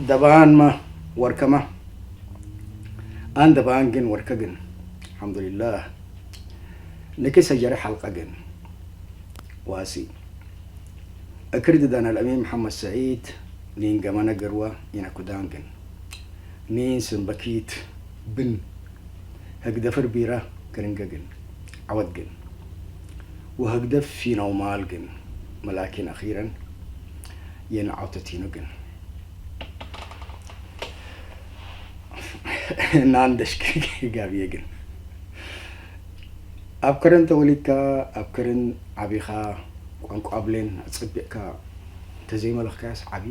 Dabaanma warkama. An dabaan gin warka gin. Alhamdulillah. Niki sajara halqa gin. Wasi. Akrid dan al amin Muhammad Said. Nin gamana garwa ina kudan gin. Nin simbakit bin. Hagdafar bira. Kringa gin. Awad gin. Wahagdaf finaw mal gin. Malakin akhiran. Yen awtatino gin. ናንደሽ ጋብየ ግን ኣብ ከረን ተወሊድካ ኣብ ከረን ዓቢኻ ቋንቋ ብሌን ኣጸቢቕካ እንተዘይመለኽካያስ ዓቢ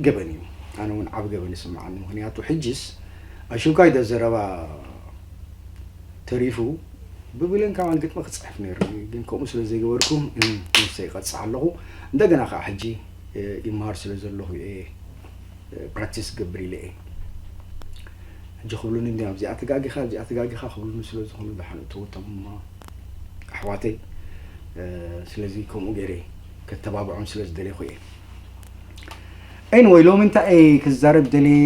ገበን እዩ። ኣነ እውን ዓቢ ገበን ይስምዓኒ። ምኽንያቱ ሕጅስ ኣሽንኳይ ዶ ዘረባ ተሪፉ ብብሌን ከማን ግጥሚ ክጽሕፍ ነይሩ። ግን ከምኡ ስለ ዘይገበርኩ ነብሰይ ይቐጽዕ ኣለኹ። እንደገና ከዓ ሕጂ ይመሃር ስለ ዘለኹ እየ ፕራክቲስ ክገብር ኢለ እየ። ሕጂ ክብሉኒ እንዲዮም ኣብዚኣ ተጋጊኻ ኣብዚኣ ተጋጊኻ ክብሉኒ ስለ ዝኾኑ ደሓን እተወቶም እሞ ኣሕዋተይ። ስለዚ ከምኡ ገይረ ከተባብዖም ስለ ዝደለኹ እየ። ኤንወይ ሎሚ እንታይ እየ ክዛረብ ደልየ?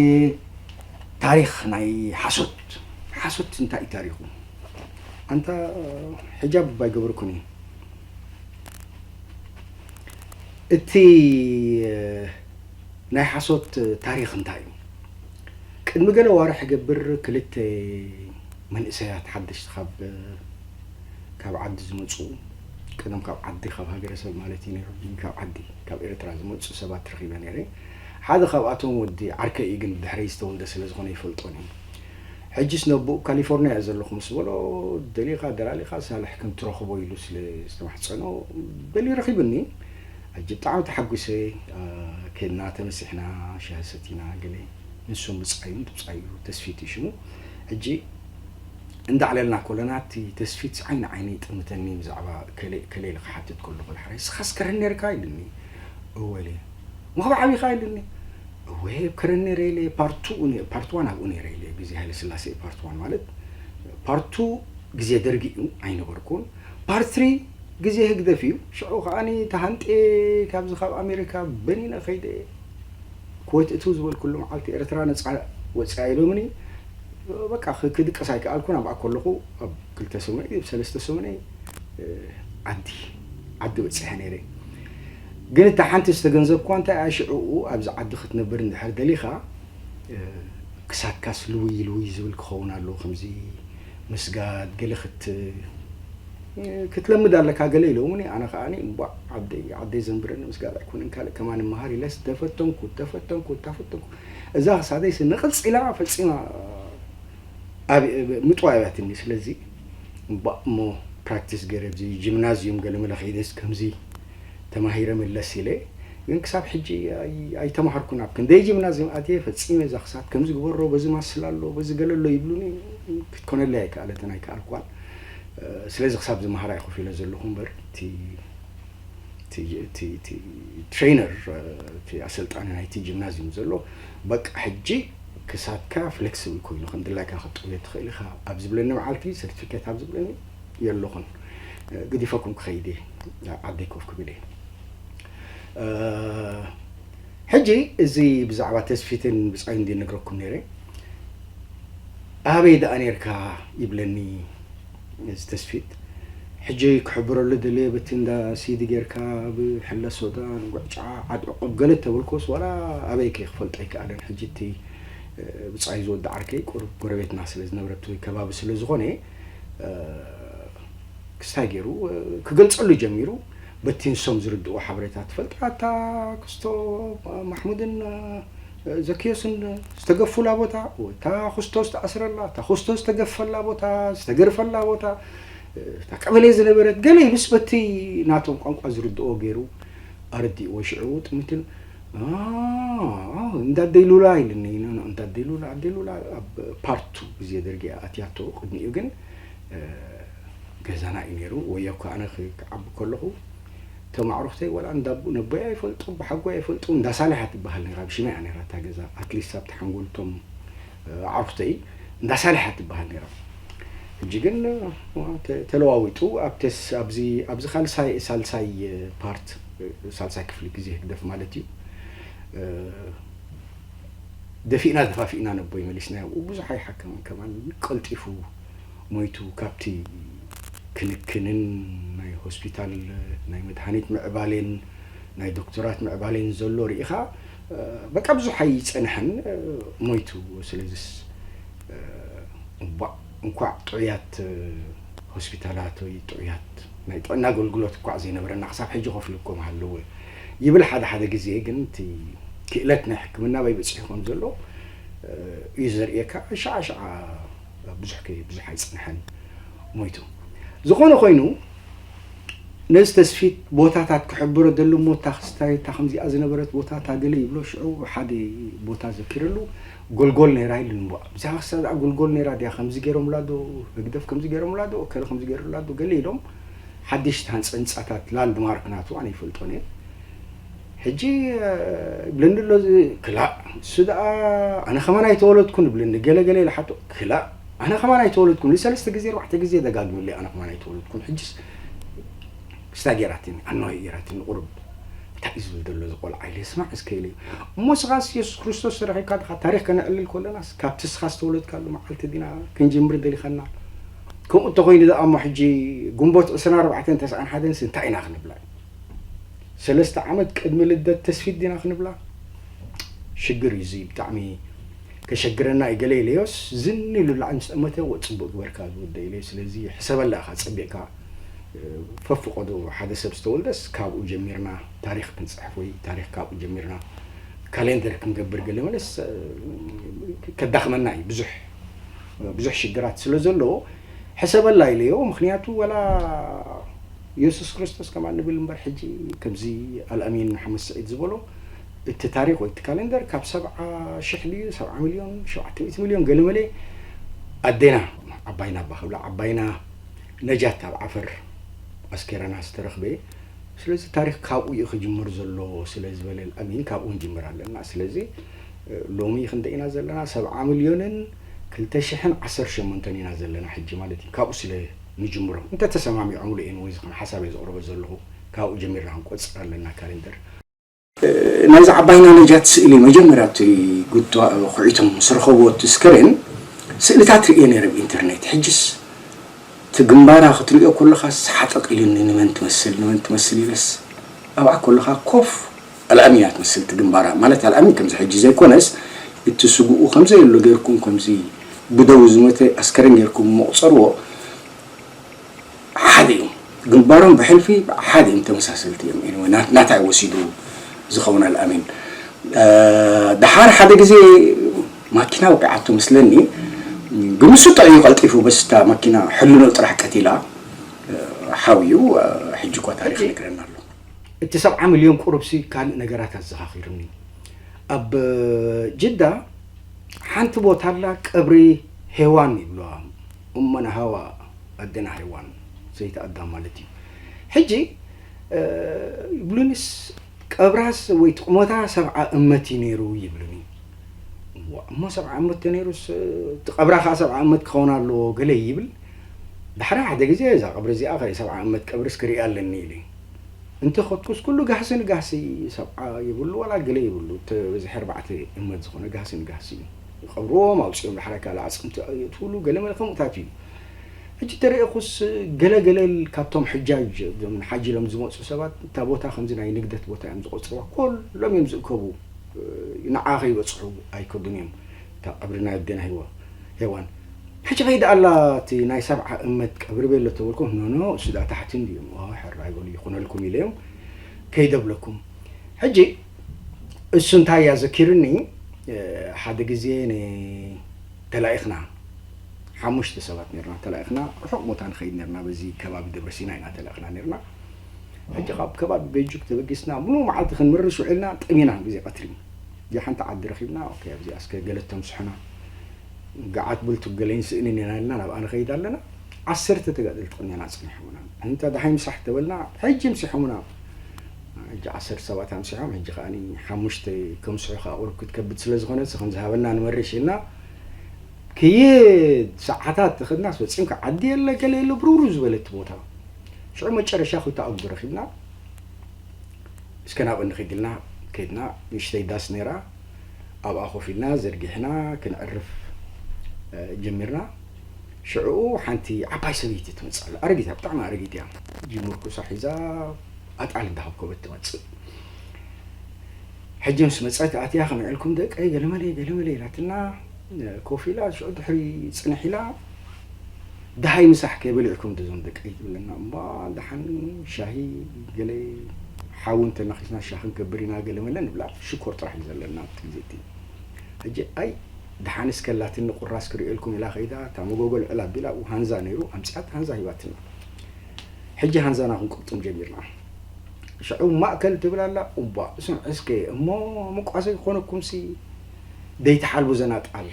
ታሪኽ ናይ ሓሶት። ሓሶት እንታይ እዩ ታሪኹ? ኣንታ ሕጃብ እባ ኣይገበርኩን እየ። እቲ ናይ ሓሶት ታሪኽ እንታይ እዩ? ቅድሚ ገለ ዋርሕ ገብር ክልተ መንእሰያት ሓደሽቲ ካብ ካብ ዓዲ ዝመፁ ቀደም ካብ ዓዲ ካብ ሃገረሰብ ማለት እዩ ነይሩ ካብ ዓዲ ካብ ኤርትራ ዝመፁ ሰባት ረኺበ ነይረ። ሓደ ካብኣቶም ወዲ ዓርከይ እዩ ግን ብድሕረይ ዝተወልደ ስለ ዝኾነ ይፈልጦን እዩ። ሕጅስ ነብኡ ካሊፎርኒያ እየ ዘለኹ ምስ በሎ ደሊኻ ደላሊኻ ሳልሕ ከም ትረኽቦ ኢሉ ስለ ዝተማሕፀኖ በሊ ረኺብኒ። ሕጂ ብጣዕሚ ተሓጒሰ። ከድና ተመሲሕና ሻሂ ሰቲና ገለ ንሱን ብጻዩ ብጻዩ ተስፊት እዩ ሽሙ። ሕጂ እንዳዕለልና ኮለና እቲ ተስፊት ዓይኒ ዓይኒ ይጥምተኒ ብዛዕባ ከለ ኢለ ክሓትት ከለኹ ድሕረይ ስኻስ ከረን ነርካ ኢልኒ። እወ ኢለ። መኽባዕ ዓቢኻ ኢልኒ። እወ ከረን ነረ ኢለ ፓርቱ ፓርት ዋን ኣብኡ ነረ ኢለ ግዜ ሃይለ ስላሴ ፓርት ዋን ማለት ፓርቱ ግዜ ደርጊ እዩ ኣይነበርኩን። ፓርት ትሪ ግዜ ህግደፍ እዩ። ሽዑ ከዓኒ ተሃንጤ ካብዚ ካብ ኣሜሪካ በኒነ ከይደ ኩወት እትው ዝበልኩሉ መዓልቲ ኤርትራ ነፃ ወፅያ ኢሎምኒ። በቃ ክድቅስ ኣይከኣልኩን ኣብኣ ከለኹ ኣብ ክልተ ሰሙን ሰለስተ ሰሙን ዓዲ ዓዲ በፂሐ ነይረ። ግን እታ ሓንቲ ዝተገንዘብኩዋ እንታይ እያ ሽዕኡ ኣብዚ ዓዲ ክትነብር እንድሕር ደሊኻ ክሳድካስ ልውይ ልውይ ዝብል ክኸውን ኣለዎ ከምዚ ምስጋድ ገለ ክት ክትለምድ ኣለካ ገለ ኢሎምኒ ኣነ ከዓ እምቧ ዓደይ ዓደይ ዘንብረኒ ምስጋድ ኣይኮነን ካልእ ከማን መሃር ኢለስ ተፈተንኩ ተፈተንኩ ተፈተንኩ እዛ ክሳደይስ ንቕፅላ ፈፂማ ምጥዋይ ኣብያትኒ ስለዚ እሞ ፕራክቲስ ገይረ ኣብዚ ጂምናዝዩም ገለ መለ ከይደስ ከምዚ ተማሂረ መለስ ኢለ ግን ክሳብ ሕጂ ኣይተማሃርኩን ኣብ ክንደይ ጂምናዝዩም ኣትየ ፈፂመ እዛ ክሳት ከምዚ ግበሮ በዚ ማስል ኣሎ በዚ ገለ ኣሎ ይብሉኒ ክትኮነለይ ኣይከኣለትን ኣይከኣልኳን ስለዚ ክሳብ ዝመሃራ ይኮፍ ኢለ ዘለኹ እምበር እቲ ትሬነር እቲ ኣሰልጣኒ ናይቲ ጂምናዝዩም ዘሎ በቃ ሕጂ ክሳድካ ፍሌክስብል ኮይኑ ከም ድላይካ ክትጥውዮ ትኽእል ኢኻ ኣብ ዝብለኒ መዓልቲ ሰርቲፊኬት ኣብ ዝብለኒ የለኹን ግዲፈኩም ክኸይድ ዓደይ ኮፍ ክብል እየ ሕጂ እዚ ብዛዕባ ተስፊትን ብፃይ እንዲ ነግረኩም ነይረ ኣበይ ደኣ ነርካ ይብለኒ እዚ ተስፊት ሕጂ ክሕብረሉ ደልየ በቲ እንዳ ሲዲ ጌርካ ብሕለ ሶዳ ንጉዕጫ ዓድ ዕቁብ ገለ ተበልኮስ ዋላ ኣበይ ከ ክፈልጦ ኣይከኣለን ሕጂ እቲ ብፃይ ዝወዲ ዓርከይ ቁሩብ ጎረቤትና ስለ ዝነብረ እቲ ከባቢ ስለ ዝኾነ ክስታይ ገይሩ ክገልፀሉ ጀሚሩ በቲ ንሶም ዝርድኡ ሓበሬታ ትፈልጥ ኣታ ክስቶ ማሕሙድን ዘኪዮስን ዝተገፉላ ቦታ እታ ክስቶ ዝተኣስረላ እታ ክስቶ ዝተገፈላ ቦታ ዝተገርፈላ ቦታ እታ ቀበሌ ዝነበረት ገለ ምስ በቲ ናቶም ቋንቋ ዝርድኦ ገይሩ ኣረዲእዎ ሽዑ ጥምትን እንዳደይሉላ ኢልኒ እንዳደይሉላ ኣደይሉላ ኣብ ፓርቱ ግዜ ደርጊ ኣትያቶ ቅድሚኡ ግን ገዛና እዩ ነይሩ ወዮ እኳ ኣነ ክዓቢ ከለኹ እቶም ኣዕሩኽተይ ወላ እንዳቦ ነቦይ ኣይፈልጦም ብሓጎይ ኣይፈልጦም እንዳሳልሓ ትበሃል ነራ ብሽመይ እያ ነራ እታ ገዛ ኣትሊስት ኣብቲ ሓንጎልቶም ኣዕሩኽተይ እንዳሳልሓ ትበሃል ነራ ሕጂ ግን ተለዋዊጡ ኣብዚ ኣብዚ ካልሳይ ሳልሳይ ፓርት ሳልሳይ ክፍሊ ግዜ ህግደፍ ማለት እዩ ደፊእና ደፋፊእና ነቦይ መሊስናዮ። ብዙሕ ኣይሓከመን ከማን፣ ቀልጢፉ ሞይቱ። ካብቲ ክንክንን ናይ ሆስፒታል ናይ መድሃኒት ምዕባሌን ናይ ዶክተራት ምዕባሌን ዘሎ ርኢኻ፣ በቃ ብዙሕ ኣይጸንሐን፣ ሞይቱ። ስለዚስ እባ እንኳዕ ጥዑያት ሆስፒታላት ወይ ጥዑያት ናይ ጥዕና ኣገልግሎት እኳዕ ዘይነበረና ክሳብ ሕጂ ከፍልኮም ሃለወ ይብል። ሓደ ሓደ ግዜ ግን እቲ ክእለት ናይ ሕክምና በይ በፂሑ ከም ዘሎ እዩ ዘርእየካ። ሸዓ ሸዓ ብዙሕ ከይ ብዙሕ ኣይፅንሐን ሞይቱ። ዝኾነ ኮይኑ ነዚ ተስፊት ቦታታት ክሕብሮ ደሉ እሞ እታ ክስታይ እታ ከምዚኣ ዝነበረት ቦታ እታ ገለ ይብሎ። ሽዑ ሓደ ቦታ ዘኪረሉ ጎልጎል ነይራ ኢሉ ንቦ። ብዛዕባ ክስታ እዛ ጎልጎል ነይራ ድያ ከምዚ ገይሮምላ ዶ ህግደፍ ከምዚ ገይሮምላ ዶ ከለ ከምዚ ገይሩላ ዶ ገለ ኢሎም ሓድሽ ህንፃ ህንፃታት ላንድማርክ ናቱ ኣነ ይፈልጦን እየ። ሕጂ ይብለኒ ኣሎ እዚ ክላእ እሱ ደኣ ኣነ ከማን ኣይተወለድኩን ይብለኒ። ገለ ገለ ኢለ ሓቶ ክላእ ኣነ ከማን ኣይተወለድኩን ንሰለስተ ግዜ ኣርባዕተ ግዜ ደጋግምለይ ኣነ ከማን ኣይተወለድኩን። ሕጅስ ክስታ ገይራትኒ ኣነዋይ ገይራትኒ ቁሩብ እንታይ እዩ ዝብል ዘሎ እዚ ቆልዓ ኢለ ስማዕ እስከ ኢለ። እሞ ስኻስ የሱስ ክርስቶስ ተረኺብካ ዲኻ ታሪኽ ከነዕልል ከለናስ ካብቲ ስኻ ዝተወለድካሉ መዓልቲ ዲና ክንጅምር ደሊኻና? ከምኡ እንተኾይኑ ደኣ እሞ ሕጂ ግንቦት ዕስራን ኣርባዕተን ተስዓን ሓደንስ እንታይ ኢና ክንብላ? ሰለስተ ዓመት ቅድሚ ልደት ተስፊት ዲና ክንብላ? ሽግር እዩ እዚ ብጣዕሚ ከሸግረና እዩ። ገለ ኢለዮስ ዝን ኢሉ ላዕሊ ምስ ጠመተ ወ ጽቡቅ ግበርካ ዝወደ ኢለዮ። ስለዚ ሕሰበላ ኢኻ ጸቢቕካ። ፈፍቆዶ ሓደ ሰብ ዝተወልደስ ካብኡ ጀሚርና ታሪኽ ክንጽሕፍ ወይ ታሪኽ ካብኡ ጀሚርና ካሌንደር ክንገብር ገለ መለስ ከዳኽመና እዩ። ብዙሕ ብዙሕ ሽግራት ስለ ዘለዎ ሕሰበላ ኢለዮ። ምኽንያቱ ወላ የሱስ ክርስቶስ ከማ ንብል እምበር ሕጂ ከምዚ ኣልኣሚን ሓመድ ስዒድ ዝበሎ እቲ ታሪኽ ወይ እቲ ካሌንደር ካብ ሰብዓ ሽሕ ድዩ ሰብዓ ሚልዮን ሸውዓተ ሚእቲ ሚልዮን ገለመለ ኣዴና ዓባይና ኣባ ክብላ ዓባይና ነጃት ኣብ ዓፈር ኣስኬረና ዝተረኽበ። ስለዚ ታሪኽ ካብኡ እዩ ክጅምር ዘሎ ስለ ዝበለ ኣልኣሚን ካብኡ ንጅምር ኣለና። ስለዚ ሎሚ ክንደ ኢና ዘለና? ሰብዓ ሚልዮንን ክልተ ሽሕን ዓሰርተ ሸሞንተን ኢና ዘለና ሕጂ ማለት እዩ። ካብኡ ስለ ንጅምሮ እንተተሰማሚዖምሉ እየን ወይ ዝኾነ ሓሳብ እየ ዘቕርቦ ዘለኹ። ካብኡ ጀሚርና ክንቆጽር ኣለና ካሌንደር። ናይዚ ዓባይና ነጃት ስእሊ መጀመርያ እቲ ጉቶ ኩዒቶም ምስ ረኸብዎ እቲ ስክሪን ስእልታት ርእየ ነይረ ብኢንተርኔት። ሕጅስ እቲ ግንባራ ክትርእዮ ከለኻስ ሓጠቕ ኢሉኒ፣ ንመን ትመስል ንመን ትመስል ኢለስ ኣብኣ ከለኻ ኮፍ ኣልኣሚን እያ ትመስል እቲ ግንባራ። ማለት ኣልኣሚን ከምዚ ሕጂ ዘይኮነስ እቲ ስግኡ ከምዘየሎ ጌርኩም ከምዚ ብደው ዝሞተ ኣስከሬን ጌርኩም እሞ ቁጸርዎ። ሓደ እዮም። ግንባሮም ብሕልፊ ሓደ እዮም፣ ተመሳሰልቲ እዮም። Anyway፣ ናት-፣ ናታይ ወሲዱ ዝኸውን ኣልኣሚን። እ፣ ደሓር ሓደ ግዜ ማኪና ወቂዓቶ መስለኒ። ግን ምስጦ እዩ ቀልጢፉ፣ በስታ ማኪና ሕልኖ ጥራሕ ቀቲላ፣ እ፣ ሓውዩ፣ እ፣ ሕጂ እኳ ታሪኽ ይነግረና ኣሎ። እቲ ሰብዓ ሚልዮን ቁሩብሲ ካልእ ነገራት ኣዘኻኺሩኒ። ኣብ ጅዳ ሓንቲ ቦታ ኣላ፣ ቀብሪ ሄዋን ይብልዋ። እመና ሃዋ፣ ኣደና ሄዋን፣ ሰይቲ ኣዳም ማለት እዩ። ሕጂ፣ እ፣ ይብሉኒስ፣ ቀብራስ ወይ እቲ ቁመታ ሰብዓ እመት እዩ ነይሩ ይብሉኒ። እዋ፣ እሞ ሰብዓ እመት ተነይሩስ፣ እቲ ቀብራ ኸዓ ሰብዓ እመት ክኸውን ኣለዎ ገለ ይብል። ዳሕራ ሓደ ግዜ፣ እዛ ቀብሪ እዚኣ ኸ ሰብዓ እመት ቀብርስ ክርኢ ኣለኒ ኢሉ። እንተ ኸድኩስ ኩሉ ጋህሲ ንጋህሲ ሰብዓ ይብሉ፣ ዋላ ገለ ይብሉ፣ እቲ በዝሒ ኣርባዕተ እመት ዝኾነ ጋህሲ ንጋህሲ እዩ። ይቐብርዎም፣ ኣውፂኦም ዳሕራ ካልእ ኣፅምቲ የእትውሉ፣ ገለ መለ ከምኡታት እዩ። ሕጂ ተረኤኹስ ገለ ገለ ካብቶም ሕጃጅ፣ እዞም ንሓጂ ኢሎም ዝመፁ ሰባት፣ እታ ቦታ ከምዚ ናይ ንግደት ቦታ እዮም ዝቆፅርዋ፣ ኩሎም እዮም ዝእከቡ፣ ንዓ ከይበፅሑ ኣይከዱን እዮም። እታ ቀብሪ ናይ ኣዴና ሄዋ-፣ ሄዋን። ሕጂ ከይዳ ኣላ እቲ ናይ ሰብዓ እመት ቀብሪ ቤሎ ተበልኩም፣ ኖ፣ ኖ፣ እሱ ደኣ ታሕቲ እንድዮም። ኦ፣ ሕራይ በሉ፣ ይኹነልኩም ኢለዮም፣ ከይደ ብለኩም። ሕጂ እሱ እንታይ እያ ዘኪሩኒ፣ እ፣ ሓደ ግዜ ን-፣ ተላኢኽና፣ ሓሙሽተ ሰባት ነርና፣ ተላኢኽና፣ ርሑቕ ቦታ ንኸይድ ነርና፣ በዚ ከባቢ ደብረ ሲና ኢና ተላኢኽና ነርና። ሕጂ ካብ ከባቢ ቤጁክ ተበጊስና፣ ሙሉእ መዓልቲ ክንምርሽ ውዒልና፣ ጠሚና፣ ግዜ ቀትሪ። እዚኣ ሓንቲ ዓዲ ረኺብና፣ ኦኬ፣ ኣብዚኣ እስከ ገለ ተምስሑና። ገዓት ብልቱ ገለ ይንስእንን ኢና ኢልና ናብኣ ንኸይድ ኣለና። ዓሰርተ ተጋደልቲ ቅድሜና ጸኒሖምና። እንተ ደሓይ ምሳሕ ተበልና፣ ሕጂ ምሲሖምና። ሕጂ ዓሰርተ ሰባት ኣምሲሖም፣ ሕጂ ከኣኒ ሓሙሽተ ከምስሑ ከኣ ቁሩብ ክትከብድ ስለ ዝኾነት፣ እዚ ከም ዝሃበና ንመርሽ ኢልና፣ ክይድ ሰዓታት ተኸድናስ ፈጺምካ ዓዲ የለ፣ ገለ የለ፣ ብርብሩ ዝበለት ቦታ። ሽዑ መጨረሻ ክልተ ኣጉዶ ረኺብና፣ እስከ ናብኡ ንኺድ ኢልና ከይድና፣ ንእሽተይ ዳስ ነይራ። ኣብኣ ኮፍ ኢልና ዘርጊሕና ክንዕርፍ ጀሚርና። ሽዕኡ ሓንቲ ዓባይ ሰበይቲ ትመፅእ ኣላ። ኣረጊት እያ፣ ብጣዕሚ ኣረጊት እያ። እጂ ምርኩሳ ሒዛ ኣጣል እንዳሃብኮበት ትመፅእ። ሕጂ ምስ መፀት ኣትያ ከመይ ዕልኩም ደቀይ ገለመለ ገለመለ ኢላትና ኮፍ ኢላ ሽዑ ድሕሪ ፅንሕ ኢላ ደሃይ ምሳሕ ከይበልዕኩም ድዞም ደቀይ ትብለና እምባ ደሓን ሻሂ ገለ ሓዊ እንተነኺስና ሻሂ ንከብር ኢና ገለመለ ንብላ። ሽኮር ጥራሕ እዩ ዘለና ኣብቲ ግዜ እቲ። ሕጂ ኣይ ደሓን እስከላትኒ ቁራስ ክርእየልኩም ኢላ ከይዳ እታ መጎጎ ልዕል ኣቢላ ኣብኡ ሃንዛ ነይሩ ኣምፅኣት ሃንዛ ሂባትና። ሕጂ ሃንዛና ክንቁርጥም ጀሚርና። ሽዑ ማእከል ትብል ኣላ። እባ ስምዒ እስከ እሞ ምቋሰ ይኾነኩምሲ ደይትሓልቡ ዘናጣል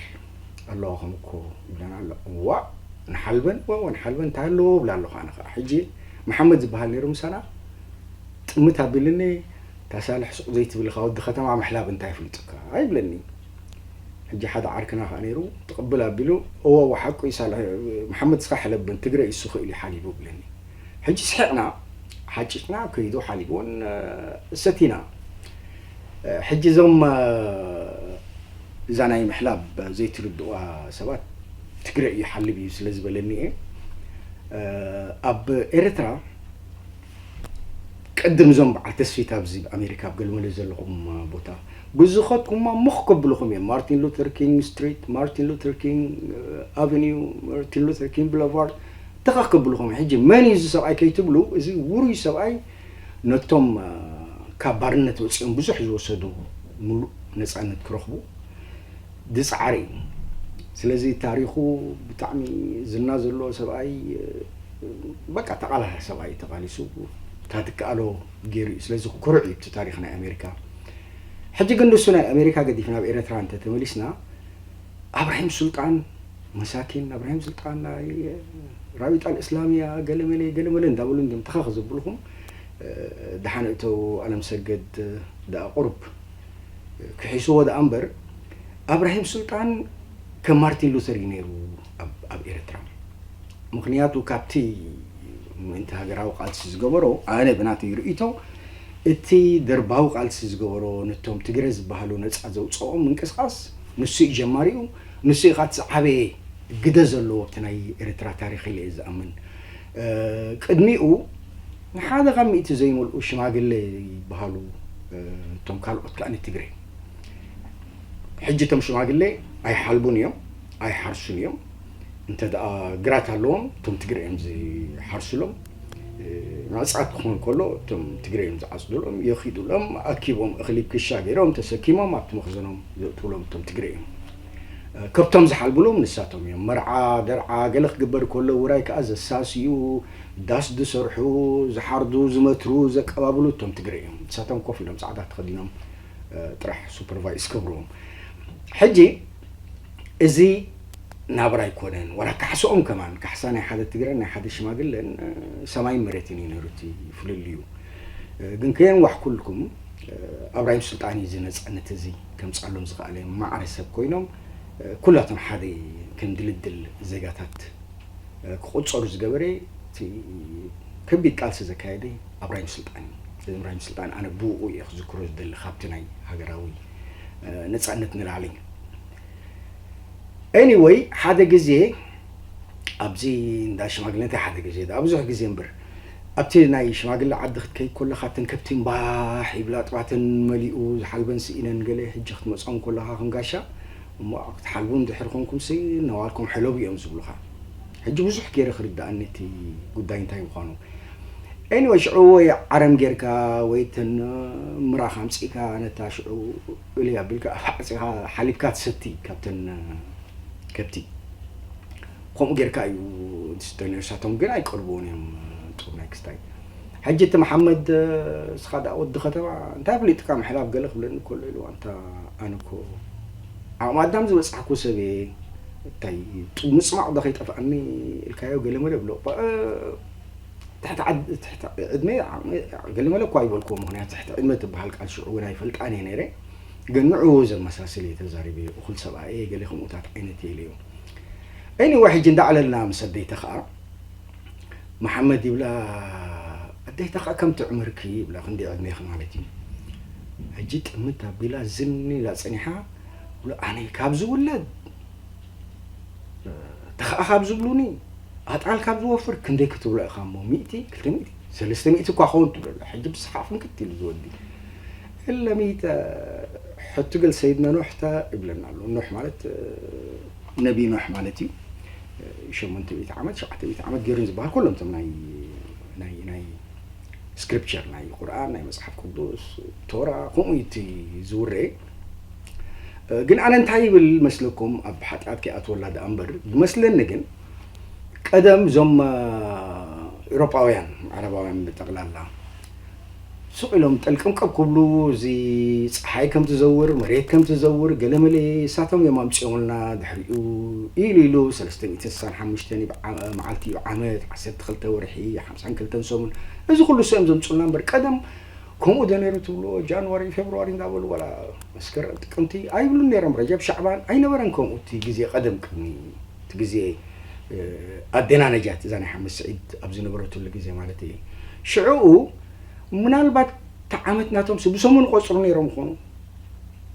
ኣለዋ ከምኮ ይብለና ኣሎ። እዋ ንሓልበን እዋ ንሓልበን እንታይ ኣለዎ እብላ ኣለኹ። ኣነ ከዓ ሕጂ መሓመድ ዝበሃል ነይሩ ምሳና ጥምት ኣቢልኒ። ታሳልሕ ሱቕ ዘይትብል ኢኻ ወዲ ከተማ ምሕላብ እንታይ ይፍልጡካ ይብለኒ። ሕጂ ሓደ ዓርክና ከዓ ነይሩ ትቕብል ኣቢሉ እዋ እዋ ሓቁ እዩ ሳልሕ መሓመድ እስኻ ሕለብን ትግረ እዩ እሱ ክእል እዩ ሓሊቡ ይብለኒ። ሕጂ ስሒቕና ሓጭጭና ከይዱ ሓሊብዎን ሰቲና። ሕጂ እዞም እዛ ናይ ምሕላብ ዘይትርድዋ ሰባት ትግረ እዩ ሓልብ እዩ ስለ ዝበለኒ እየ። ኣብ ኤርትራ ቅድም እዞም በዓል ተስፊት ኣብዚ ኣሜሪካ ኣብ ገልመለ ዘለኹም ቦታ ብዝኸድኩማ ሞኽ ከብልኹም እዮም። ማርቲን ሉተር ኪንግ ስትሪት፣ ማርቲን ሉተር ኪንግ ኣቨኒው፣ ማርቲን ሉተር ኪንግ ብለቫርድ ተኸኽ ከብልኹም እዮም። ሕጂ መን እዩ እዚ ሰብኣይ ከይትብሉ፣ እዚ ውሩይ ሰብኣይ ነቶም ካብ ባርነት ወፂኦም ብዙሕ ዝወሰዱ ሙሉእ ነፃነት ክረኽቡ ዝፀዓረ እዩ። ስለዚ ታሪኹ ብጣዕሚ ዝና ዘለዎ ሰብኣይ፣ በቃ ተቓላሳይ ሰብኣይ ተቓሊሱ እታ ትከኣሎ ገይሩ እዩ። ስለዚ ኩሩዕ እዩ እቲ ታሪኽ ናይ ኣሜሪካ። ሕጂ ግን ንሱ ናይ ኣሜሪካ ገዲፍ ናብ ኤረትራ እንተተመሊስና ኣብራሂም ሱልጣን መሳኪን ኣብራሂም ሱልጣን ናይ ራቢጣ ልእስላምያ ገለመለ ገለመለ እንዳበሉ እንዲም ተኸኽ ዘብልኹም ደሓን እተው ኣለም ሰገድ ደኣ ቁሩብ ክሒስዎ ደኣ እምበር ኣብራሂም ሱልጣን ከም ማርቲን ሉተር እዩ ነይሩ ኣብ ኤረትራ። ምኽንያቱ ካብቲ ምእንቲ ሃገራዊ ቃልሲ ዝገበሮ ኣነ ብናተይ ርእይቶ እቲ ደርባዊ ቃልሲ ዝገበሮ ነቶም ትግረ ዝበሃሉ ነፃ ዘውፅኦም ምንቅስቃስ ንሱ እዩ ጀማሪኡ። ንሱ እዩ ካቲ ዝዓበየ ግደ ዘለዎ ኣብቲ ናይ ኤርትራ ታሪኽ ኢለ እየ ዝኣምን። ቅድሚኡ ንሓደ ካብ ሚእቲ ዘይመልኡ ሽማግለ ይበሃሉ። እቶም ካልኦት ከኣ ንትግረ ሕጂ እቶም ሽማግለ ኣይሓልቡን እዮም ኣይሓርሱን እዮም። እንተ ደኣ ግራት ኣለዎም እቶም ትግረ እዮም ዝሓርሱሎም። ምዕፃድ ክኾን ከሎ እቶም ትግረ እዮም ዝዓፅዱሎም የኺዱሎም ኣኪቦም እኽሊ ክሻ ገይሮም ተሰኪሞም ኣብቲ መኽዘኖም ዘእትውሎም እቶም ትግረ እዮም። ከብቶም ዝሓልቡሎም ንሳቶም እዮም። መርዓ ደርዓ ገለ ክግበር ከሎ ውራይ ከዓ ዘሳስዩ ዳስ ዝሰርሑ ዝሓርዱ ዝመትሩ ዘቀባብሉ እቶም ትግረ እዮም። ንሳቶም ኮፍ ኢሎም ፃዕዳ ተኸዲኖም ጥራሕ ሱፐርቫይስ ክገብርዎም። ሕጂ እዚ ናብራ ኣይኮነን ዋላ ካሕስኦም ከማን ካሕሳ ናይ ሓደ ትግረን ናይ ሓደ ሽማግለን ሰማይን መሬትን እዩ ነይሩ እቲ ፍልልዩ። ግን ከየንዋሕኩልኩም ኣብራሂም ሱልጣን እዩ እዚ ነፃነት እዚ ከምፅኣሎም ዝኽኣለ። ማዕረ ሰብ ኮይኖም ኩላቶም ሓደ ከም ድልድል ዜጋታት ክቁፀሩ ዝገበረ እቲ ከቢድ ቃልሲ ዘካየደ ኣብራሂም ስልጣን እዩ። እዚ ኣብራሂም ስልጣን ኣነ ብኡ እየ ክዝክሮ ዝደሊ ካብቲ ናይ ሃገራዊ ነፃነት ንላዕሊ። ኤኒወይ ሓደ ግዜ ኣብዚ እንዳ ሽማግለ እንታይ ሓደ ግዜ ዳ ብዙሕ ግዜ እምበር ኣብቲ ናይ ሽማግለ ዓዲ ክትከይድ ከለኻ እተን ከብቲ እምባሕ ይብላ ጥባተን መሊኡ ዝሓልበን ስኢነን ገለ ሕጂ ክትመፅኦም ከለኻ ከም ጋሻ እሞ ክትሓልቡ እንድሕር ኮንኩምሲ ነዋልኩም ሕለቡ እዮም ዝብሉኻ። ሕጂ ብዙሕ ገይረ ክርድኣኒ እቲ ጉዳይ እንታይ ምዃኑ። ኤኒወይ ሽዑ ወይ ዓረም ጌርካ ወይ ተን ምራኽ ኣምፂእካ ነታ ሽዑ እልይ ኣቢልካ ኣፍ ዓፂኻ ሓሊብካ ትሰቲ ካብተን ከብቲ። ከምኡ ጌርካ እዩ ዝስተ ነርሳቶም ግን ኣይቀርብዎን እዮም ጥሩናይ ክስታይ። ሕጂ እቲ መሓመድ እስኻ ደኣ ወዲ ከተማ እንታይ ኣፍሊጥካ ምሕላብ ገለ ክብለኒ ከሎ ኢሉ ኣንታ ኣነ እኮ ዓቕሚ ኣዳም ዝበፃሕኩ ሰብ እየ እንታይ ምፅማቕ ዶ ከይጠፍኣኒ ኢልካዮ ገለ መለ ብሎ ትሕቲ ዕድመ ገለ መለ እኳ ይበልክዎ ምክንያቱ ትሕቲ ዕድመ ትበሃል ቃል ሽዑ እውን ኣይፈልጣን እየ ነይረ ግን ንዕኡ ዘመሳስል እየ ተዛሪበ እኹል ሰብኣየ ገለ ከምኡታት ዓይነት እየ ኢለዮ። ኤኒወ ሕጂ እንዳዕለልና ምስ ኣደይተ ከዓ መሓመድ ይብላ ኣደይተ ከዓ ከምቲ ዕምርኪ ይብላ ክንደይ ዕድሜኺ ማለት እዩ። ሕጂ ጥምት ኣቢላ ዝን ኢላ ፀኒሓ ኣነ ካብ ዝውለድ ተኸኣ ካብ ዝብሉኒ ኣጣል ካብ ዝወፍር ክንደይ ክትብሎ ኢኻ እሞ፣ ሚእቲ፣ ክልተ ሚእቲ፣ ሰለስተ ሚእቲ እኳ ኸውን ትብሎ ኣላ። ሕጂ ብስሓቕ ፍንክት ኢሉ ዝወዲ እለ ሚእቲ። ሕቱ ገል ሰይድና ኖሕ ታ ይብለና ኣሎ። ኖሕ ማለት ነቢ ኖሕ ማለት እዩ። ሸሞንተ ሚእቲ ዓመት ሸውዓተ ሚእቲ ዓመት ገይሩ ዝበሃል ኩሎም እቶም ናይ ናይ ናይ ስክሪፕቸር ናይ ቁርኣን ናይ መጽሓፍ ቅዱስ ቶራ ከምኡ እዩ እቲ ዝውረ። ግን ኣነ እንታይ ይብል መስለኩም፣ ኣብ ሓጢኣት ከይኣትወላ ደኣ እምበር ይመስለኒ። ግን ቀደም እዞም ኤውሮጳውያን ዓረባውያን ብጠቕላላ ሱቕ ኢሎም ጠልቅምቀብ ክብሉ፣ እዚ ፀሓይ ከም ትዘውር፣ መሬት ከም ትዘውር፣ ገለመለ እሳቶም እዮም ኣምፅኦምልና። ድሕሪኡ ኢሉ ኢሉ ሰለስተ ሚእትን ስሳን ሓሙሽተን ይብዓ-፣ መዓልቲ ይብዓመት፣ ዓሰርተ ክልተ ወርሒ፣ ሓምሳን ክልተን ሰሙን፣ እዚ ኩሉ እሱ እዮም ዘምፁልና እምበር ቀደም ከምኡ ዶ ነይሩ ትብልዎ? ጃንዋሪ፣ ፌብርዋሪ እንዳበሉ ዋላ መስከረም፣ ጥቅምቲ ኣይብሉን ነይሮም። ረጀብ፣ ሻዕባን ኣይነበረን ከምኡ እቲ ግዜ ቀደም ቅድሚ እቲ ግዜ ኣዴና ነጃት እዛ ናይ ሓመድ ስዒድ ኣብ ዝነበረትሉ ግዜ ማለት እየ። ሽዕኡ ምናልባት እቲ ዓመት ናቶም ስ-፣ ብሰሙን ቆጽሩ ነይሮም ይኾኑ።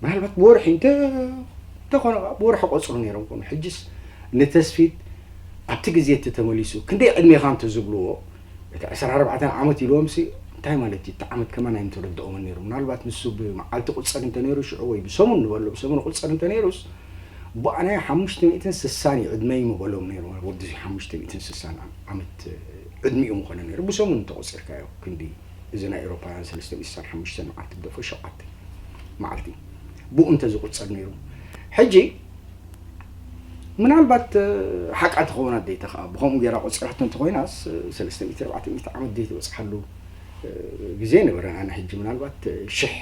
ምናልባት ብወርሒ እንተ-፣ እንተኾነ ኸዓ ብወርሒ ቆጽሩ ነይሮም ይኾኑ። ሕጅስ ንተስፊት ኣብቲ ግዜ እቲ ተመሊሱ፣ ክንደይ ዕድሜኻ እንተ ዝብልዎ፣ እቲ ዕስራን ኣርባዕተን ዓመት ኢልዎም ሲ፣ እንታይ ማለት እዩ? እቲ ዓመት ከማን ኣይምተረድኦምን ነይሩ። ምናልባት ንሱ ብመዓልቲ ቁጸር እንተ ነይሩ ሽዑ ወይ ብሰሙን ንበሎ፣ ብሰሙን ቁጸር እንተ ነይሩስ፣ ብኣና ሓሙሽተ ሚእትን ስሳን እዩ ዕድመይ ምበሎም ነይሩ። ወዲ ሓሙሽተ ሚእትን ስሳን ዓመት ዕድሚኡ ምኾነ ነይሩ። ብሰሙን እንተ ቆጺርካዮ ክንዲ እዚ ናይ ኤውሮፓውያን ሰለስተ ሚእትን ስሳን ሓሙሽተን መዓልቲ ግደፎ ሸውዓተ መዓልቲ ብኡ እንተ ዝቁጸር ነይሩ። ሕጂ ምናልባት ሓቃ ትኸውን ኣደይተ ኸዓ ብኸምኡ ገይራ ቆጺራቶ እንተኾይናስ ሰለስተ ሚእቲ ኣርባዕተ ሚእቲ ዓመት ዘይትበጽሓሉ ግዜ ነበረን። ኣነ ሕጂ ምናልባት ሽሕ፣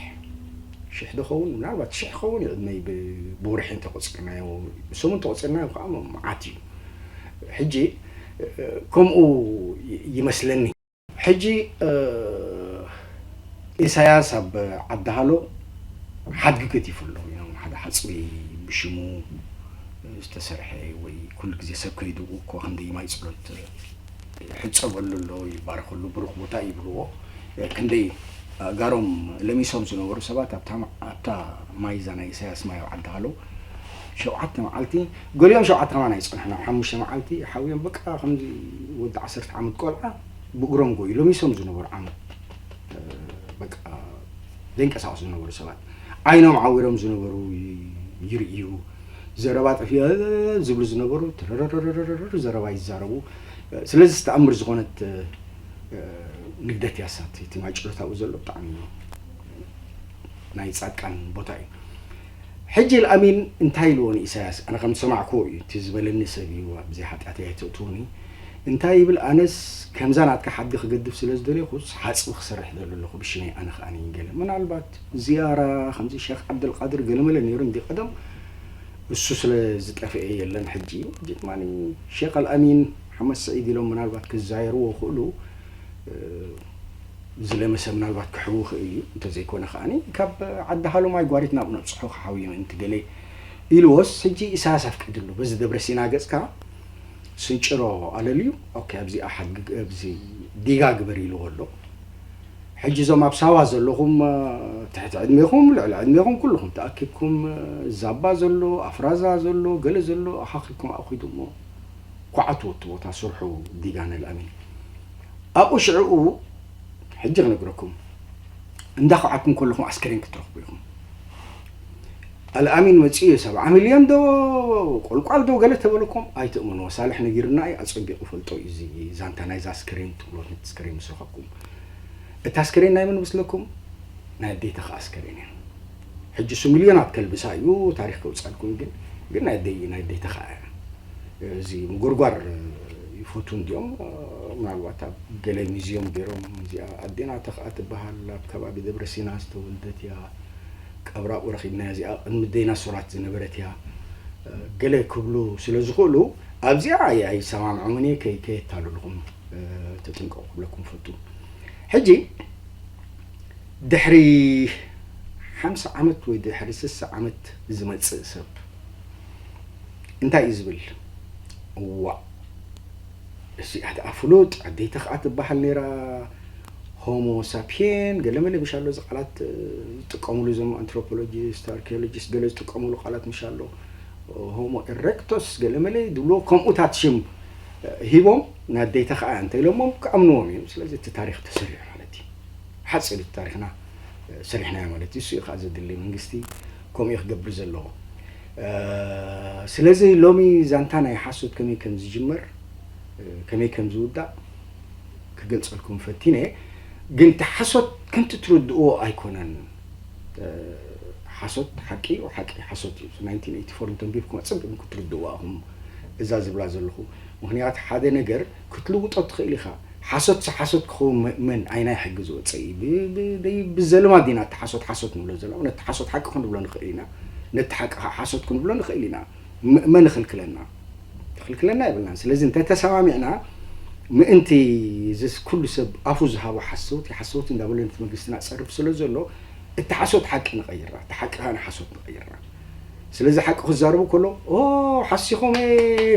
ሽሕ ዶ ኸውን? ምናልባት ሽሕ ኸውን እዩ ዕድመይ ብ-፣ ብወርሒ እንተቆጺርናዮ፣ ብሰሙን እንተቆጺርናዮ ከዓ መዓት እዩ። ሕጂ ከምኡ ይ-፣ ይመስለኒ። ሕጂ ኢሳያስ ኣብ ዓዲ ሃሎ ሓድጊ ገዲፉ ኣሎ። ሓደ ሓጽቢ ብሽሙ ዝተሰርሐ ወይ ኩሉ ግዜ ሰብ ከይዱ እኮ ክንደይ ማይ ጸሎት ይሕጸበሉ ኣሎ፣ ይባረኸሉ፣ ብሩኽ ቦታ ይብልዎ። ክንደይ ኣእጋሮም ለሚሶም ዝነበሩ ሰባት ኣብታ ማ-፣ ኣብታ ማይ እዛ ናይ ኢሳያስ ማይ ኣብ ዓዲ ሃሎ ሸውዓተ መዓልቲ፣ ገሊኦም ሸውዓተ ከማን ኣይጸንሑን፣ ኣብ ሓሙሽተ መዓልቲ ሓውዮም በቃ ከምዚ ወዲ ዓሰርተ ዓመት ቆልዓ ብእግሮም ጎዩ ለሚሶም ዝነበሩ ዓመት፣ በቃ ዘይንቀሳቐሱ ዝነበሩ ሰባት፣ ዓይኖም ዓዊሮም ዝነበሩ ይ-፣ ይርእዩ። ዘረባ ጠፊኡ ዝብሉ ዝነበሩ ትርርርርርር ዘረባ ይዛረቡ። ስለዚ ዝተኣምር ዝኾነት ንግደት እያ እሳት እቲ ማይ ጭሎት ኣብኡ ዘሎ ብጣዕሚ ናይ ጻድቃን ቦታ እዩ። ሕጂ ልኣሚን እንታይ ኢልዎ ንኢሳያስ? ኣነ ከም ዝሰማዕክዎ እዩ፣ እቲ ዝበለኒ ሰብ እዩ፣ ኣብዚ ሓጢኣተይ ኣይተእትዉኒ። እንታይ ይብል? ኣነስ ከምዛ ናትካ ሓዲ ክገድፍ ስለ ዝደለኹስ ሓጽቢ ክሰርሕ ደሎ ኣለኹ ብሽመይ ኣነ ከኣ ገለ። ምናልባት ዝያራ ከምዚ ሼኽ ዓብደልቃድር ገለመለ ነይሩ እንዲ ቀደም፣ እሱ ስለ ዝጠፍኤ የለን ሕጂ። ሕጂ ድማ ሼኽ ኣልኣሚን ሓመድ ስዒድ ኢሎም ምናልባት ክዛየርዎ ክእሉ፣ እ፣ ዝለመሰ ምናልባት ክሕው ይኽእል እዩ። እንተዘይኮነ ከኣ ካብ ዓዲ ሃሎ ማይ ጓሪት ናብ ነብጽሖ ክሓውዩ ምእንቲ ገለ ኢልዎስ፣ ሕጂ ኢሳያስ ኣፍቂድሉ በዚ ደብረ ሲና ገጽካ ስንጭሮ ኣለልዩ። ኦኬ፣ ኣብዚኣ ሓድግ-፣ ኣብዚ ዲጋ ግበር ኢልዎ ኣሎ። ሕጂ እዞም ኣብ ሳዋ ዘለኹም፣ እ፣ ትሕቲ ዕድሜኹም፣ ልዕሊ ዕድሜኹም ኩልኹም ተኣኪብኩም፣ እ፣ ዛባ ዘሎ፣ ኣፍራዛ ዘሎ፣ ገለ ዘሎ ኣኻኺብኩም ኣኺዱ እሞ ኳዕትዎ እቲ ቦታ ስርሑ ዲጋ ነልኣሚን። ኣብኡ ሽዕኡ ሕጂ ክነግረኩም፣ እንዳ ኳዓትኩም ከለኹም ኣስከሬን ክትረኽቡ ኢኹም። ኣልኣሚን መጺኡ ሰብዓ ሚልዮን ዶ ቆልቋል ዶ ገለ ተበለኩም ኣይትእመንዎ። ሳልሕ ነጊሩና እዩ፣ ኣጸቢቑ ይፈልጦ እዩ እዚ ዛንታ ናይዛ ኣስከሬን ትብሎ ነቲ ኣስከሬን ምስ ረኸብኩም። እታ ኣስከሬን ናይ መን መስለኩም? ናይ ኣዴተኻ ኣስከሬን እያ። ሕጂ እሱ ሚልዮናት ከልብሳ እዩ፣ ታሪኽ ከውጻልኩም ግን፣ ግን ናይ ኣደይ፣ ናይ ኣዴተኻ እያ። እዚ ምጉርጓር ይፈትዉ እንዲኦም፣ ምናልባት ኣብ ገለ ሙዚየም ገይሮም፣ እዚኣ ኣዴና ተኽኣ ትበሃል፣ ኣብ ከባቢ ደብረ ሲና ዝተወልደት እያ፣ ቀብራ ኣብኡ ረኺብናያ፣ እዚኣ ቅድሚ ዳይናሶራት ዝነበረት እያ፣ ገለ ክብሉ ስለ ዝኽእሉ፣ ኣብዚኣ ኣይ-፣ ኣይሰማምዖምን እየ፣ ከይ-፣ ከየታልልኹም፣ ተጠንቀቑ ክብለኩም ፈቱ። ሕጂ ድሕሪ ሓምሳ ዓመት ወይ ድሕሪ ስሳ ዓመት ዝመጽእ ሰብ እንታይ እዩ ዝብል? እዋእ፣ እዚኣ ደኣ ፍሉጥ፣ ኣደይ ተኽኣ ትበሃል ነይራ፣ ሆ፣ ሆሞ ሳፒየን ገለመለ ምሽ ኣሎ። እዚ ቃላት ዝጥቀምሉ እዞም ኣንትሮፖሎጂስት ኣርኪኦሎጂስት ገለ ዝጥቀምሉ ቃላት ምሽ ኣሎ። ሆሞ ኤረክቶስ ገለመለ ዝብልዎ ከምኡታት ሽም ሂቦም፣ ናደይታ ከዓ እንተ ኢሎሞም ክኣምንዎም እዮም። ስለዚ እቲ ታሪክ ተሰሪሑ ማለት እዩ። ሓፂር እቲ ታሪክና ሰሪሕናዮ ማለት እዩ። እሱ እዩ ከዓ ዘድሊ። መንግስቲ ከምኡ እዩ ክገብር ዘለዎ። ስለዚ ሎሚ ዛንታ ናይ ሓሶት ከመይ ከም ዝጅመር፣ ከመይ ከም ዝውዳእ ክገልፀልኩም ፈቲነ። ግን እቲ ሓሶት ከምቲ ትርድእዎ ኣይኮነን። ሓሶት ሓቂ እዩ፣ ሓቂ ሓሶት እዩ። ናይንቲን ኤይቲ ፎር እንተንቢብኩም ኣፀቢቕኩም ክትርድእዋ ኢኹም እዛ ዝብላ ዘለኹ። ምክንያቱ ሓደ ነገር ክትልውጦ ትኽእል ኢኻ። ሓሶት ሓሶት ክኸውን መ- መን ኣይናይ ሕጊ ዝወፀ እዩ። ብ- ብ- ደይ- ብዘልማድ ኢና እቲ ሓሶት ሓሶት ንብሎ ዘለና። ነቲ ሓሶት ሓቂ ክንብሎ ንኽእል ኢና፣ ነቲ ሓቂ ከዓ ሓሶት ክንብሎ ንኽእል ኢና። ም- መን ይኽልክለና? ክልክለና የብልናን። ስለዚ እንተተሰማሚዕና ምእንቲ ዝስ ኩሉ ሰብ ኣፉ ዝሃቦ ሓሰውቲ ሓሰውቲ እንዳበለ ነቲ መንግስትና ጸርፍ ስለ ዘሎ እቲ ሓሶት ሓቂ ንቐይራ፣ እቲ ሓቂ ከዓ ንሓሶት ንቐይራ። ስለዚ ሓቂ ክዛረቡ ከሎ ኦ ሓሲኹም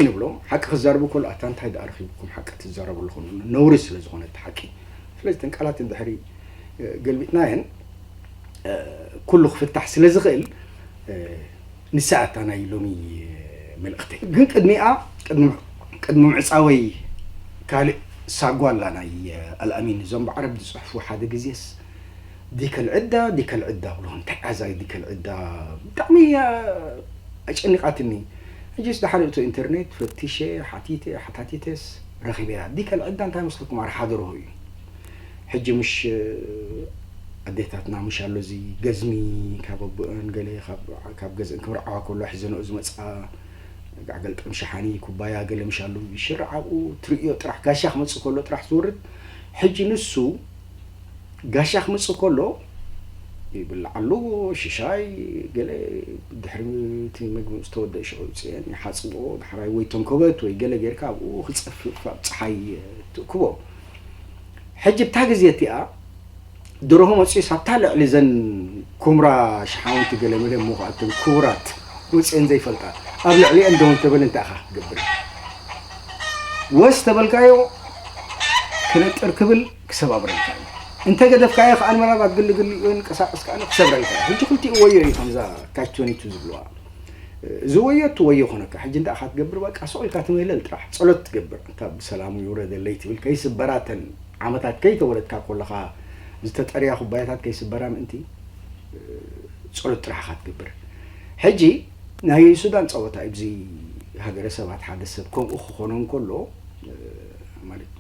ንብሎ። ሓቂ ክዛረቡ ከሎ ኣታ እንታይ ደኣ ረኺብኩም ሓቂ ትዛረቡ ኣለኹም? ነውሪ ስለ ዝኾነ እቲ ሓቂ። ስለዚ ተን ቃላት እንድሕሪ ገልቢጥናየን ኩሉ ክፍታሕ ስለ ዝኽእል ንሳ ኣታ ናይ ሎሚ መልእኽተይ። ግን ቅድሚኣ ቅድሚ ምዕፃወይ ካልእ ሳጓ ኣላ ናይ ኣልኣሚን እዞም ብዓረብ ዝፅሕፉ ሓደ ግዜስ ዲከል ዕዳ ዲከል ዕዳ ብሎ እንታይ ኣዛ ዲከል ዕዳ ብጣዕሚ ኣጨኒቓትኒ። ሕጂስ ድሓር እቶ ኢንተርኔት ፈቲሸ ሓቲተ ሓታቲተስ ረኺበያ። ዲከል ዕዳ እንታይ መስለኩም ኣርሓ ደርሆ እዩ። ሕጂ ምሽ ኣዴታትና ምሽ ኣሎ እዚ ገዝሚ ካብ ኣቦአን ገለ ካብ ገዝአን ክምርዓዋ ከሎ ሒዘንኦ ዝመፅኣ ጋዕ ገልጠም ሸሓኒ ኩባያ ገለ ምሽ ኣሎ ይሽርዓኡ ትርእዮ ጥራሕ ጋሻ ክመፅእ ከሎ ጥራሕ ዝወርድ። ሕጂ ንሱ ጋሻ ክመፅእ ከሎ ይብላዓሉ ሽሻይ ገለ ድሕሪ እቲ ምግቢ ዝተወደአ ሽዑ ውፅአን ይሓፅብኦ ዳሕራይ ወይ ተንኮበት ወይ ገለ ጌርካ ኣብኡ ክፀፍእ ካብ ፀሓይ ትእክቦ። ሕጂ ብታ ግዜ እቲኣ ደርሆ መፅዩ ሳብታ ልዕሊ ዘን ኩምራ ሽሓውንቲ ገለመለ እሞ ከኣተን ክቡራት መፅየን ዘይፈልጣ ኣብ ልዕሊአን ደው እንተበለ እንታይ ኢኻ ክትገብር? ወስ ተበልካዮ ክነጥር ክብል ክሰባብረልካ እዩ። እንተ ገደፍካዮ ከዓ ምናልባት ግልግል እዩ እንቀሳቀስ ከዓ ክሰብረልካ እዩ። ሕጂ ክልቲኡ ወዮ እዩ ከምዛ ካች ትወንቲ ቱ ዝብልዋ። እዚ ወዮ እቲ ወዮ ኮነካ ሕጂ እንዳ ኢኻ ትገብር በቃ ስቕ ኢልካ ትምህለል ጥራሕ ጸሎት ትገብር እንታ ብሰላሙ ይውረደለይ ትብል ከይስበራተን ዓመታት ከይተወለድካ ኮለኻ ዝተጠርያ ኩባያታት ከይስበራ ምእንቲ ጸሎት ጥራሕ ኢኻ ትገብር። ሕጂ ናይ ሱዳን ጸወታ ኣብዚ ሃገረ ሰባት ሓደ ሰብ ከምኡ ክኾኖ እንከሎ ማለት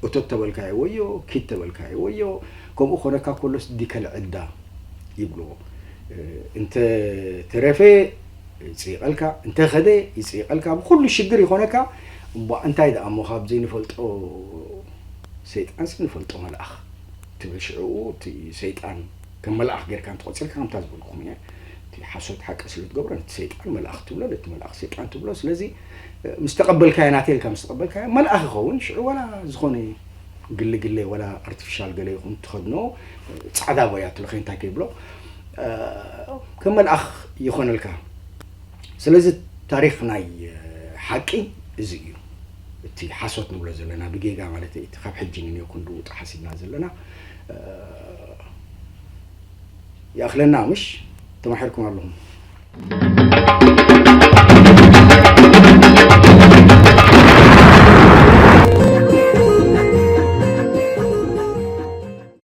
እቶ ተበልካዮ ወዮ ኪድ ተበልካዮ ወዮ ከምኡ ኮነካ ኮሎስ ዲከል ዕዳ ይብልዎ። እንተ ተረፈ ይፅይቐልካ እንተ ኸደ ይፅይቐልካ ብኩሉ ሽግር ይኾነካ። እሞ እንታይ ደኣ እሞ ካብ ዘይንፈልጦ ሰይጣንሲ ንፈልጦ መልኣኽ ትብል ሽዕኡ እቲ ሰይጣን ከም መልኣኽ ጌርካ እንተቆፂርካ ከምታ ዝበልኩም እየ እቲ ሓሶት ሓቂ ስለ ትገብሮ ነቲ ሰይጣን መልኣኽ ትብሎ ነቲ መልኣኽ ሰይጣን ትብሎ ስለዚ ምስ ተቐበልካዮ ናተይ ኢልካ ምስ ተቐበልካዮ መልኣኽ ይኸውን ሽዑ ዋላ ዝኾነ ግለ ግለ ዋላ ኣርቲፊሻል ገለ ይኹን ትኸድኖ ፃዕዳ ቦያ ትለኸ እንታይ ከይብሎ ከም መልኣኽ ይኾነልካ። ስለዚ ታሪክ ናይ ሓቂ እዚ እዩ። እቲ ሓሶት ንብሎ ዘለና ብጌጋ ማለት እቲ ካብ ሕጂ ንንዮ ክንልውጦ ሓሲብና ዘለና ይኣኽለና ምሽ ተማሒርኩም ኣለኹም።